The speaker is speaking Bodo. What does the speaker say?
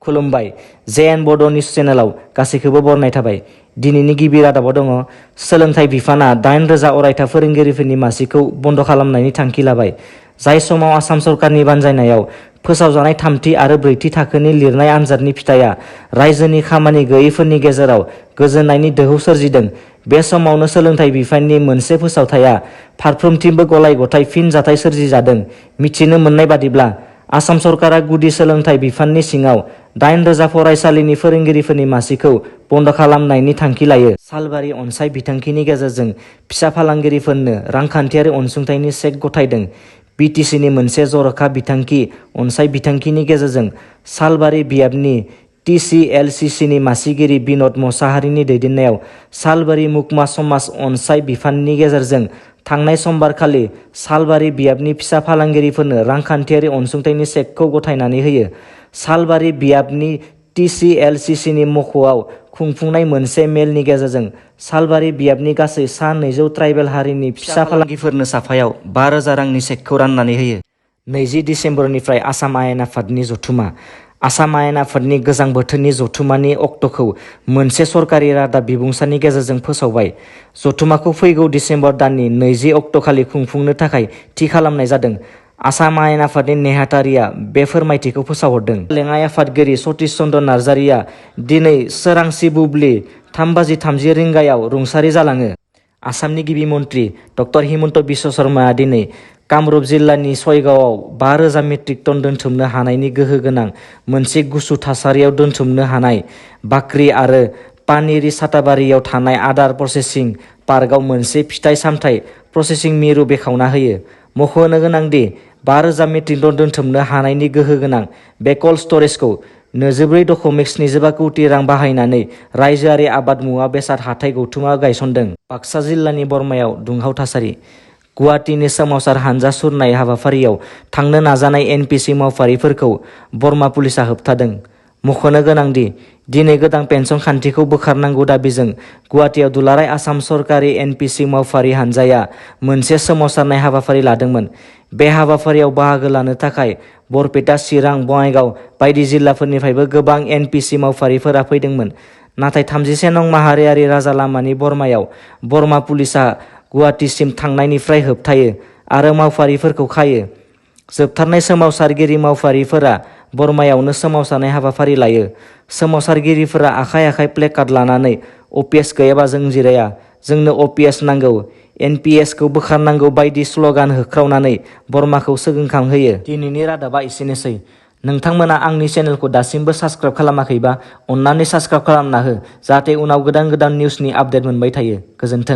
खुलुमबाय जेएन बड' निउस चेनेलाव गासैखौबो बरनाय थाबाय। दिनैनि गिबि रादाबाव दङ सोलोंथाइ बिफाना 8,000 अरायथा फोरोंगिरिफोरनि मासिखौ बन्द खालामनायनि थांखि लाबाय। जाय समाव आसाम सरकारनि बानजायनायाव फोसावजानाय 3थि आरो 4थि थाखोनि लिरनाय आनजादनि फिथाइया रायजोनि खामानि गैयैफोरनि गेजेराव गोजोननायनि दोहौ सोरजिदों। बे समावनो सोलोंथाइ बिफाननि मोनसे फोसावथाया फारफ्रोमथिंबो गलाय गथाय फिन जाथाय सोरजिजादों। मिथिनो मोननाय बादिब्ला आसाम सरकारा गुदि सोलोंथाइ बिफाननि सिङाव 8,000 फरायसालिनि फोरोंगिरिफोरनि मासिखौ बन्द खालामनायनि थांखि लायो। सालबारि अनसाय बिथांखिनि गेजेरजों फिसा फालांगिरिफोरनो रांखान्थियारि अनसुंथाइनि चेक गथायदों। बिटिसिनि मोनसे जर'खा बिथांखि अनसाय बिथांखिनि गेजेरजों सालबारि बियाबनि TCLCCनि मासिगिरि बिन'द मसाहारिनि दैदेननायाव सालबारि मुकमा समाज अनसाय बिफाननि गेजेरजों थांनाय समबारखालि सालबारि बियाबनि फिसा फालांगिरिफोरनो रांखान्थियारि अनसुंथाइनि चेकखौ गथायनानै होयो। सालबारि बियाबनि TCLCCनि मख'आव खुंफुंनाय मोनसे मेलनि गेजेरजों सालबारि बियाबनि गासै सा 200 ट्राइबेल हारिनि फिसा फालांगिफोरनो साफायाव 5,000 रांनि चेकखौ राननानै होयो। 20 दिसेम्बरनिफ्राय आसाम आयेन आफादनि जथुमा। आसाम आयेन आफादनि गोजां बोथोरनि जथुमानि अक्ट'खौ मोनसे सरकारि रादाब बिबुंसारनि गेजेरजों फोसावबाय। जथुमाखौ फैगौ दिसेम्बर दाननि 20 अक्ट'खालि खुंफुंनो थाखाय थि खालामनाय जादों। आसाम आयेन आफादनि नेहाथारिया बे फोरमायथिखौ फोसावहरदों। लेङाइ आफादगिरि सतीश चन्द्र नार्जारिया दिनै सोरांसि बुब्लि 3:30 रुंसारि जालाङो। आसामनि गिबि मन्त्रि डक्टर हिमन्त बिश्व शर्माया दिनै कामरुप जिल्लानि सयगावआव 5,000 मेट्रिक टन दोनथुमनो हानायनि गोहो गोनां मोनसे गुसु थासारियाव दोनथुमनो हानाय बाख्रि आरो पानेरि साताबारियाव थानाय आदार प्रसेसिं पार्कआव मोनसे फिथाइ सामथाइ प्रसेसिं मिरु बेखेवना होयो। मख'नो गोनांदि 5,000 मेट्रिक टन दोनथुमनो हानायनि गोहो गोनां बे कल्ड स्टरेजखौ 94.75 कौटि रां बाहायनानै रायजोआरि आबाद मुवा बेसाद हाथाइ गौथुमा गायसनदों। बाक्सा जिल्लानि बरमायाव दुंहाव थासारि। गुवाहाटीनि सोमावसार हानजा सुरनाय हाबाफारियाव थांनो नाजानाय NPC मावफारिफोरखौ बरमा पुलिसा होबथादों। मख'नो गोनांदि दिनै गोदान पेन्सन खान्थिखौ बोखारनांगौ दाबिजों गुवाहाटीआव दुलाराय आसाम सरकारि NPC मावफारि हानजाया मोनसे सोमावसारनाय हाबाफारि लादोंमोन। बे हाबाफारियाव बाहागो लानो थाखाय बरपेटा, चिरां, बङाइगाव बायदि जिल्लाफोरनिफ्रायबो गोबां NPC मावफारिफोरा फैदोंमोन। नाथाय 31 नं माहारियारि राजा लामानि बरमायाव बरमा पुलिसा गुवाहाटीसिम थांनायनिफ्राय होबथायो आरो मावफारिफोरखौ खायो। जोबथारनाय सोमावसारगिरि मावफारिफोरा बरमायावनो सोमावसारनाय हाबाफारि लायो। सोमावसारगिरिफोरा आखाइ आखाइ प्लेकार्ड लानानै OPS गैयाबा जों जिराया, जोंनो OPS नांगौ, NPS खौ बोखारनांगौ बायदि स्लगान होख्रावनानै बरमाखौ सोगोमखांहोयो। दिनैनि रादाबा एसेनोसै। नोंथांमोना आंनि चेनेलखौ दासिमबो साबस्क्राइब खालामाखैबा अन्नानै साबस्क्राइब खालामना हो, जाहाथे उनाव गोदान निउसनि आपडेट मोनबाय थायो। गोजोन्थों।